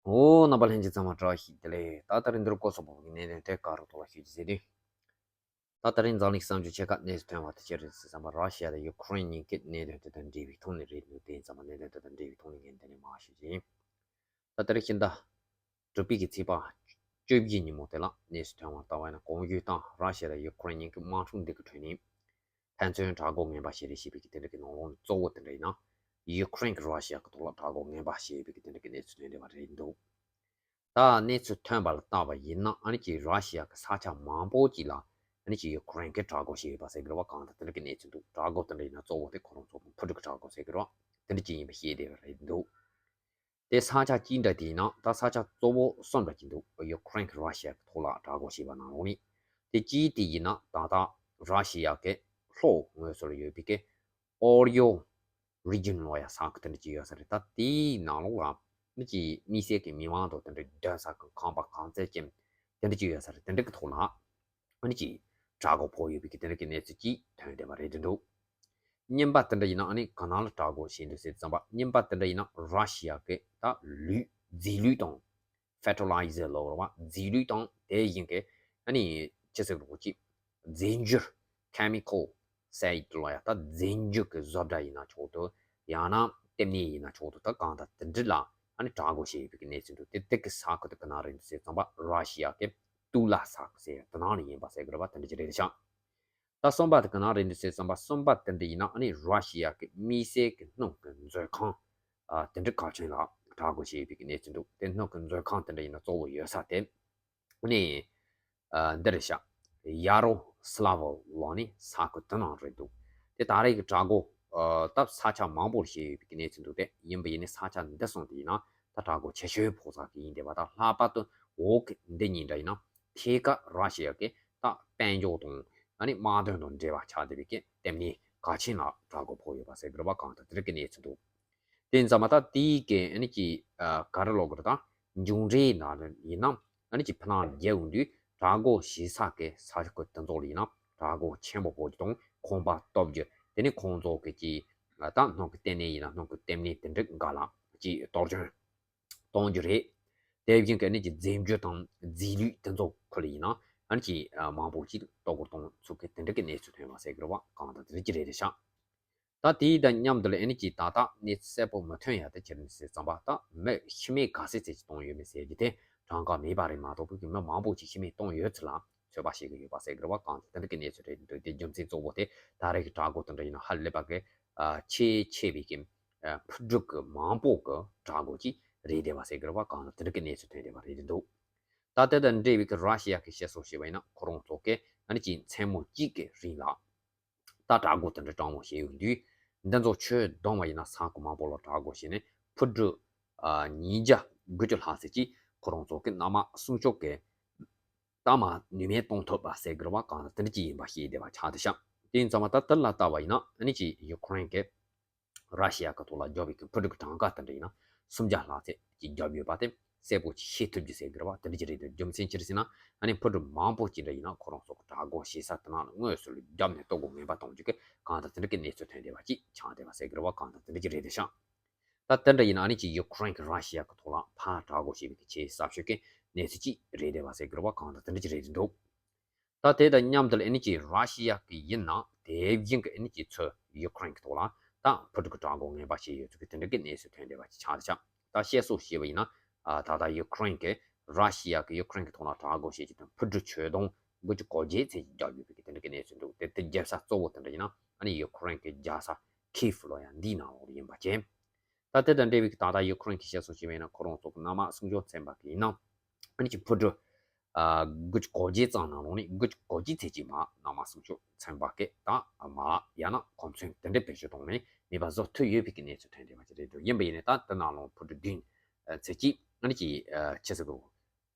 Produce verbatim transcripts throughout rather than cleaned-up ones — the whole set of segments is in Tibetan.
འོ། རྣམ་པ་ལྷན་རྒྱས་ཚང་མ་བཀྲ་ཤིས་བདེ་ལེགས། ད་ད་རིང་འདིར་ཀོ་སོ་བོ་གི་གནད་དོན་དེ་ག་རུ་ཐོག་ལ་ཞུ་རྒྱུ་ཟེར་དུས། ད་ད་རིང་འཛམ་གླིང་གསར་འགྱུར་ཆེ་ཁག་གནས་སུ་ཐོན་པ་དེ་ཅི་རེད་ཟེར་བསམ་པ། ར་ཤི་ཡ་དང་ཡུ་ཁུ་རེན་གཉིས་ཀྱི་གནད་དོན་དེ་དང་འབྲེལ་བའི་ཐོག་ནས་རེད་འདུག་དེ་ཡིན་ཙང་མ་གནད་དོན་དེ་དང་འབྲེལ་བའི་ཐོག་ནས་ངས་འདི་ནས་མར་ཞུ་རྒྱུ་ཡིན། ད་ད་རིང་ཕྱི་ཟླ་དྲུག་པའི་གི་ཚེས་པ་བཅུ་བཞི་ཉིན་མོ་དེ་ལ་གནས་སུ་ཐོན་པ་ལྟ་བ་ཡིན་ན། གོང་ཞུས་དང་ར་ཤི་ཡ་དང་ཡུ་ཁུ་རེན་གཉིས་ཀྱི་དམག་འཁྲུག་འདི་གི་ཁྲོད་ནས། ཕན་ཚུན་དྲག་རྒོལ་ངན་པ་བྱས་རེད་ཞེས་པའི་གི་དེ་འདྲ་གི་ནང་ལོགས་ནས་གཙོ་བོ་དེ་འདྲ་ཡིན་ན། ཡུ་ཁུ་རེན་གྱིས་ར་ཤི་ཡ་གི་ཐོག་ལ་དྲག་རྒོལ་ངན་པ་བྱས་ཡོད་པའི་གི་དེ་འདྲ་གི་གནས་ཚུལ་ཐོན་བསྡད་པ་རེད་འདུག་ད་གནས་ཚུལ་ཐོན་པ་ལ་བལྟས་པ་ཡིན་ན། ཨ་ནི་ཅིག་ར་ཤི་ཡ་གི་ས་ཆ་མང་པོ་ཅིག་ལ་ཨ་ནི་ཅིག་ཡུ་ཁུ་རེན་གྱིས་དྲག་རྒོལ་བྱས་ཡོད་པ་ཟེར་གི་རེད་བ། གང་ལྟར་དེ་འདྲ་གི་གནས་ཚུལ་འདུག་དྲག་རྒོལ་དེ་འདྲ་ཡིན་ན་གཙོ་བོ་དེ་ཁོ་རང་ཚོ་ཕུ་ཁྲུག་གི་དྲག་རྒོལ་ཟེར་གི་རེད་བ། དེ་འདྲ་ཅིག་ཡིན་པ་ཤེས་བསྡད་པ་རེད་འདུག་དེ་ས་ཆ་གཅིག་འདྲ་དེ་ཡིན་ན། ད་ས་ཆ་གཙོ་བོ་གསུམ་འདྲ་གཅིག་འདུག་ཡུ་ཁུ་རེན་གྱིས་ར་ཤི་ཡ་གི་ཐོག་ལ་དྲག་རྒོལ་བྱས་པ་ནང་ལོགས་ནས། དེ་གཅིག་དེ་ཡིན་ན་ད་ལྟ་ར་ཤི་ཡ་གི་ལྷོ་ངོས་སུ་ལ་ཡོད་པའི་གི་ཨོར་ཡོ་རི་ཇིན་ལབ་ཡ་ས་ཁུལ་དེ་འདྲ་ཅིག་ཡོད་ས་རེད། ད་དེའི་ནང་ལོགས་ལ་ནི་ཅིག་དམིགས་བསལ་གྱི་མི་མང་དང་དེ་འདྲ་སྡོད་ས་གི་ཁང་པ་གང་ཚད་ཅན་དེ་འདྲ་ཅིག་ཡོད་ས་རེད། དེ་འདྲ་གི་ཐོག་ལ་ཨ་ནི་ཅིག་དྲག་རྒོལ་ཕོག་ཡོད་པའི་གི་དེ་འདྲ་གི་གནས་ཚུལ་ཅིག་ཐོན་བསྡད་པ་རེད་འདུག་གཉིས་པ་དེ་འདྲ་ཡིན་ན་ཨ་ནི་ག་ན་ལ་དྲག་རྒོལ་བྱས་འདུག་ཟེར་བསམ་པ། གཉིས་པ་དེ་འདྲ་ཡིན་ན་ར་ཤི་ཡ་གི་ད་ལུད། རྫས་ལུད་དང་། ཕེར་ཊི་ལའི་ཛར་ལབ་རེད་བ། རྫས་ལུད་དང་དེ་བཞིན་གི་ཨ་ནི་ཅི་ཟེར་རོགས་ཅིག་རྫས་འགྱུར། ཁེ་མི་ཀལ་སའིཌ་ལབ་ཡ། ད་རྫས་འགྱུར་གི་བཟོ་གྲྭ་ཡིན་ན་ཆོག་འདུག་ཡང་ན་ལྟེ་གནས་ཡིན་ན་ཆོག་འདུག་ད་གང་ལྟར་དེ་འདྲ་ལ་ཨ་ནི་དྲག་རྒོལ་བྱས་ཡོད་པའི་གི་གནས་ཚུལ་འདུག་དེ་དེ་གི་ས་ཁུལ་དེ་ག་ན་རེད་འདུག་ཟེར་བསམ་པ། ར་ཤི་ཡ་གི་ཏུ་ལ་ས་ཁུལ་ཟེར་ཡ་དེ་ནང་ལ་ཡིན་པ་ཟེར་གི་རེད་བ། དེ་འདྲ་ཅིག་རེད་ཤག་ད་གསུམ་པ་དེ་ག་ན་རེད་འདུག་ཟེར་བསམ་པ། གསུམ་པ་དེ་འདྲ་ཡིན་ན་ཨ་ནི་ར་ཤི་ཡ་གི་དམིགས་བསལ་གྱི་སྣུམ་གྱི་མཛོད་ཁང་། ཨ། དེ་འདྲ་གལ་ཆེན་ལ་དྲག་རྒོལ་བྱས་ཡོད་པའི་གནས་ཚུལ་འདུག་དེ་སྣུམ་གྱི་མཛོད་ཁང་དེ་འདྲ་ཡིན་ན་གཙོ་བོ་ཡོད་ས་དེ་ཨ་ནི། ཨ། འདི་རེད་ཤག་ཡ་རོ་སི་ལ་ཝི་ལབ་ནི་ས་ཁུལ་དེ་ནང་རེད་འདུག་དེ་ད་རེས་ཀྱི་དྲག་རྒོལ། ཨ། ད་ས་ཆ་མང་པོར་བྱས་ཡོད་པའི་གནས་ཚུལ་འདུག་དེ་ཡིན་པ་ཡིན་ནའི་ས་ཆ་འདི་གསུམ་དེ་ཡིན་ན་ད་དྲག་རྒོལ་ཆེ་ཤོས་ཕོག་ས་གི་ཡིན་བསྡད་པ། ད་ལྷག་པར་དུ་འོག་གི་འདི་གཉིས་འདྲ་ཡིན་ན་ཐད་ཀར་ར་ཤི་ཡ་གི་ད་དཔལ་འབྱོར་དང་ཨ་ནི་དམག་དོན་དང་འབྲེལ་བ་ཆགས་བསྡད་པའི་གི་ལྟེ་གནས་གལ་ཆེན་ལ་དྲག་རྒོལ་ཕོག་ཡོད་པ་ཟེར་གི་རེད་བ། གང་ལྟར་དེ་འདྲ་གི་གནས་ཚུལ་འདུག་དེ་ཡིན་ཙང་མ་ད་དེའི་གི་ཨ་ནི་ཅིག་ཨ། ག་རེ་ལབ་དགོས་རེད། ད་མཇུག་འབྲས་ནང་ལ་ཡིན་ན་ཨ་ནི་ཅིག་ཕི་ནང་རྒྱལ་ཡོང་དུས་དྲག་རྒོལ་བྱེད་ས་གི་ས་ཁུལ་དེ་ཚོ་ལ་ཡིན་ན་དྲག་རྒོལ་ཆེན་པོ་ཕོག་རྒྱུ་དང་ཁང་པ་གཏོར་རྒྱུ། དེ་ནས་ཁོང་ཚོ་གི་ཅིག་ཨ། ད་སྣུམ་གི་ལྟེ་གནས་ཡིན་ན་སྣུམ་གི་ལྟེ་གནས་དེ་འདྲ་འགའ་ལ་ཅིག་གཏོར་སྐྱོན་གཏོང་རྒྱུ་རེད། དེ་བཞིན་གི་ཨ་ནི་ཅིག་རྫས་འགྱུར་དང་རྫས་ལུད་དེ་ཚོ་ཁུལ་ཡིན་ན་ཨ་ནི་ཅིག་ཨ། མང་པོ་ཅིག་གཏོར་རྒོལ་གཏོང་ཚུལ་གི་དེ་འདྲ་གི་གནས་ཚུལ་ཐོན་པ་ཟེར་གི་རེད་བ། གང་ལྟར་དེ་འདྲ་ཅིག་རེད་ཤག་ད་དེའི་དང་མཉམ་དུ་ལ་ཨ་ནི་ཅིག་ད་ལྟ་གནས་ཚུལ་གསལ་པོ་མི་ཐོན་ཡ་དེ་ཅི་རེད་ཟེར་བསམ་པ། ད་མི་ཤི་རྨས་ག་ཚད་ཅིག་གཏོང་ཡོད་མེད་ཟེར་རྒྱུ་དེ་གྲངས་ཀ་མེད་པ་རེད་མ་གཏོགས་པའི་མི་མང་པོ་ཅིག་ཤི་རྨས་གཏོང་ཡོད་ཚུལ་ལ་ཚོད་དཔག་བྱེད་ཀྱི་ཡོད་པ་ཟེར་གི་རེད་བ། གང་ལྟར་དེ་འདྲ་གི་གནས་ཚུལ་རེད་འདུག་དེ་རྒྱུ་མཚན་གཙོ་བོ་དེ་ད་རེས་ཀྱི་དྲག་རྒོལ་དེ་འདྲ་ཡིན་ན་ཧ་ལས་པ་གི་ཨ། ཆེས་ཆེ་བའི་གི་ཨ། འཕུར་གྲུ་གི་མང་པོ་གི་དྲག་རྒོལ་ཅིག་རེད་བསྡད་པ་ཟེར་གི་རེད་བ། གང་ལྟར་དེ་འདྲ་གི་གནས་ཚུལ་ཐོན་བསྡད་པ་རེད་འདུག་ད་དེ་དང་འབྲེལ་བའི་གི་ར་ཤི་ཡ་གི་བཤད་སྲོལ་བྱས་པ་ཡིན་ན་ཁོ་རང་ཚོ་གི་ཨ་ནི་ཅིག་མཚན་མོ་གཅིག་གི་རིང་ལ་ད་དྲག་རྒོལ་དེ་འདྲ་དྲང་མོ་བྱས་ཡོང་དུས། འདི་ཚོ་ཆུ་བསྡོམས་པ་ཡིན་ན་ས་ཁུལ་མང་པོ་ལ་དྲག་རྒོལ་བྱས་ནས་འཕུར་གྲུ་ཨ། ཉིས་བརྒྱ་དགུ་བཅུ་ལྷག་ཙམ་ཅིག་ཁོ་རང་ཚོ་གི་གནམ་དམག་སྲུང་སྐྱོབ་ཀྱི་གཏའ་མ་ནུས་མེད་གཏོང་ཐུབ་པ་ཟེར་གི་རེད་བ། གང་ལྟར་དེ་འདྲ་ཅིག་ཡིན་པ་ཤེས་བསྡད་པ་ཆགས་བསྡད་ཤག་དེ་ཡིན་ཙང་མ་ད་དེ་ལ་ལྟ་བ་ཡིན་ན་ཨ་ནི་ཅིག་ཡུ་ཁུ་རེན་གྱིས་ར་ཤི་ཡ་གི་ཐོག་ལ་བརྒྱབ་པའི་གི་འཕུར་གྲུ་གི་གྲངས་ཀ་དེ་འདྲ་ཡིན་ན་སུམ་བརྒྱ་ལྷག་ཙམ་ཅིག་བརྒྱབ་ཡོད་པ་དེ་གསལ་པོ་ཅིག་ཤེས་ཐུབ་རྒྱུ་ཟེར་གི་རེད་བ། དེ་འདྲ་ཅིག་རེད་འདུག་རྒྱུ་མཚན་ཅི་རེད་ཟེར་ན་ཨ་ནི་འཕུར་གྲུ་མང་པོ་ཅིག་འདྲ་ཡིན་ན་ཁོ་རང་ཚོ་གི་དྲག་རྒོལ་བྱེད་ས་དེ་ནང་ལ་དངོས་སུ་ལ་བརྒྱབ་ནས་གཏོར་རྒོལ་ངན་པ་གཏོང་རྒྱུ་གི་གང་ལྟར་དེ་འདྲ་གི་གནས་ཚུལ་ཐོན་བསྡད་པ་ཅིག་ཆགས་བསྡད་པ་ཟེར་གི་རེད་བ། གང་ལྟར་དེ་འདྲ་ཅིག་རེད་འདུག་ཤག་ད་དེ་འདྲ་ཡིན་ན་ཨ་ནི་ཅིག་ཡུ་ཁུ་རེན་གྱིས་ར་ཤི་ཡ་གི་ཐོག་ལ་ཕར་དྲག་རྒོལ་བྱེད་པའི་གི་ཆེས་ཟབ་ཤོས་ཀྱི་གནས་ཚུལ་ཅིག་རེད་བསྡད་པ་ཟེར་གི་རེད་བ། གང་ལྟར་དེ་འདྲ་ཅིག་རེད་འདུག་ད་དེ་དང་མཉམ་དུ་ལ་ཨ་ནི་ཅིག་ར་ཤི་ཡ་གི་ཡིན་ན་དེ་བཞིན་གི་ཨ་ནི་ཅིག་ཚུར་ཡུ་ཁུ་རེན་གི་ཐོག་ལ་ད་འཕུར་གྲུ་གི་དྲག་རྒོལ་ངན་པ་བྱས་ཡོད་ཚུལ་གི་དེ་འདྲ་གི་གནས་ཚུལ་ཐོན་བསྡད་པ་ཅིག་ཆགས་བསྡད་ཤག་ད་བཤད་སྲོལ་བྱས་པ་ཡིན་ན་ཨ། ད་ལྟ་ཡུ་ཁུ་རེན་གི་ར་ཤི་ཡ་གི་ཡུ་ཁུ་རེན་གི་ཐོག་ལ་དྲག་རྒོལ་བྱེད་ཀྱི་དང་འཕུར་གྲུ་ཆུ་དོང་དགུ་བཅུ་གོ་བརྒྱད་ཙམ་ཞིག་བརྒྱབ་ཡོད་པའི་གི་དེ་འདྲ་གི་གནས་ཚུལ་འདུག་དེ་དེ་བརྒྱབ་ས་གཙོ་བོ་དེ་འདྲ་ཡིན་ན་ཨ་ནི་ཡུ་ཁུ་རེན་གི་རྒྱལ་ས་ཁིབ་ལབ་ཡ་འདིའི་ནང་ལོགས་ཡིན་པ་བྱས། ད་དེ་དང་འབྲེལ་བའི་ད་ལྟ་ཡུ་ཁུ་རེན་གྱིས་བཤད་སྲོལ་བྱས་པ་ཡིན་ན་ཁོ་རང་ཚོ་གི་གནམ་དམག་སྲུང་སྐྱོབ་ཚན་པ་གི་ཡིན་ན་ཨ་ནི་ཅིག་འཕུར་གྲུ་ཨ། དགུ་བཅུ་གོ་བརྒྱད་ཙམ་ནང་ལོགས་ནས་དགུ་བཅུ་གོ་བརྒྱད་ཙམ་ཅིག་མར་གནམ་དམག་སྲུང་སྐྱོབ་ཚན་པ་གི་ད་མར་ཡང་ན་གོ་མཚོན་དེ་འདྲ་བེད་སྤྱོད་བཏང་ནས་མེད་པ་བཟོ་ཐུབ་ཡོད་པའི་གི་གནས་ཚུལ་ཐོན་བསྡད་པ་ཅིག་རེད་འདུག་ཡིན་པ་ཡིན་ནའི་ད་དེ་ནང་ལོགས་འཕུར་གྲུ་བདུན་ཙམ་ཅིག་ཨ་ནི་ཅིག་ཨ། ཅི་ཟེར་དགོས།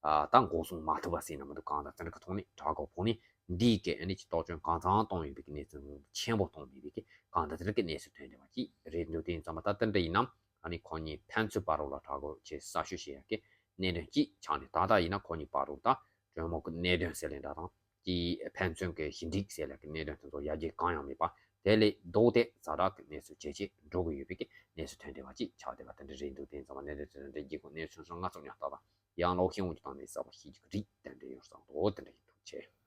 ཨ། ད་འགོག་སྲུང་མ་ཐུབ་པ་ཟེར་ན་མི་འདུག་གང་ལྟར་དེ་འདྲ་གི་ཐོག་ནས་དྲག་རྒོལ་ཕོག་ནས་འདིའི་གི་ཨ་ནི་ཅིག་གཏོར་སྐྱོན་གང་ཚང་གཏོང་ཡོད་པའི་གི་གནས་ཚུལ་ཆེན་པོ་གཏོང་མེད་པའི་གི་གང་ལྟར་དེ་འདྲ་གི་གནས་ཚུལ་ཐོན་བསྡད་པ་ཅིག་རེད་འདུག་དེ་ཡིན་ཙང་མ་ད་དེ་འདྲ་ཡིན་ན་ཨ་ནི་ཁོ་གཉིས་ཕན་ཚུན་བར་ལ་དྲག་རྒོལ་ཆེས་ཟབ་ཤོས་བྱེད་ཡ་གི་གནད་དོན་ཅིག་ཆགས་ནས། ད་ལྟ་ཡིན་ན་ཁོ་གཉིས་བར་ལ་ད་གྲོས་མོལ་གི་གནད་དོན་ཟེར་ལེ་འདྲ་དང་ཅིག་ཕན་ཚུན་གི་ཞི་འགྲིག་ཟེར་ལེ་གི་གནད་དོན་དེ་ཚོ་ཡར་རྒྱས་གང་ཡང་མེད་པ། དེ་ལས་ལྡོག་སྟེ་ཛ་དྲག་གི་གནས་ཚུལ་ཇེ་ཆེ་འགྲོ་གི་ཡོད་པའི་གི་གནས་ཚུལ་ཐོན་བསྡད་པ་ཅིག་ཆགས་བསྡད་པ་དེ་འདྲ་རེད་འདུག་དེ་ཡིན་ཙང་མ་གནས་ཚུལ་དེ་འདྲ་འགྱིག་གོ་གནས་ཚུལ་སོང་ང་ཚོ་ཉག་ཏོག་ལ་ཡང་ལོག་ཤེས་འོང་གི་དང་ནས་གསར་པ་ཤེས་ཀྱི་རིགས་དེ་འདྲ་ཡོད་སང་དོ་དེ་འདྲ་ཡིན་འདུག་ཆེ།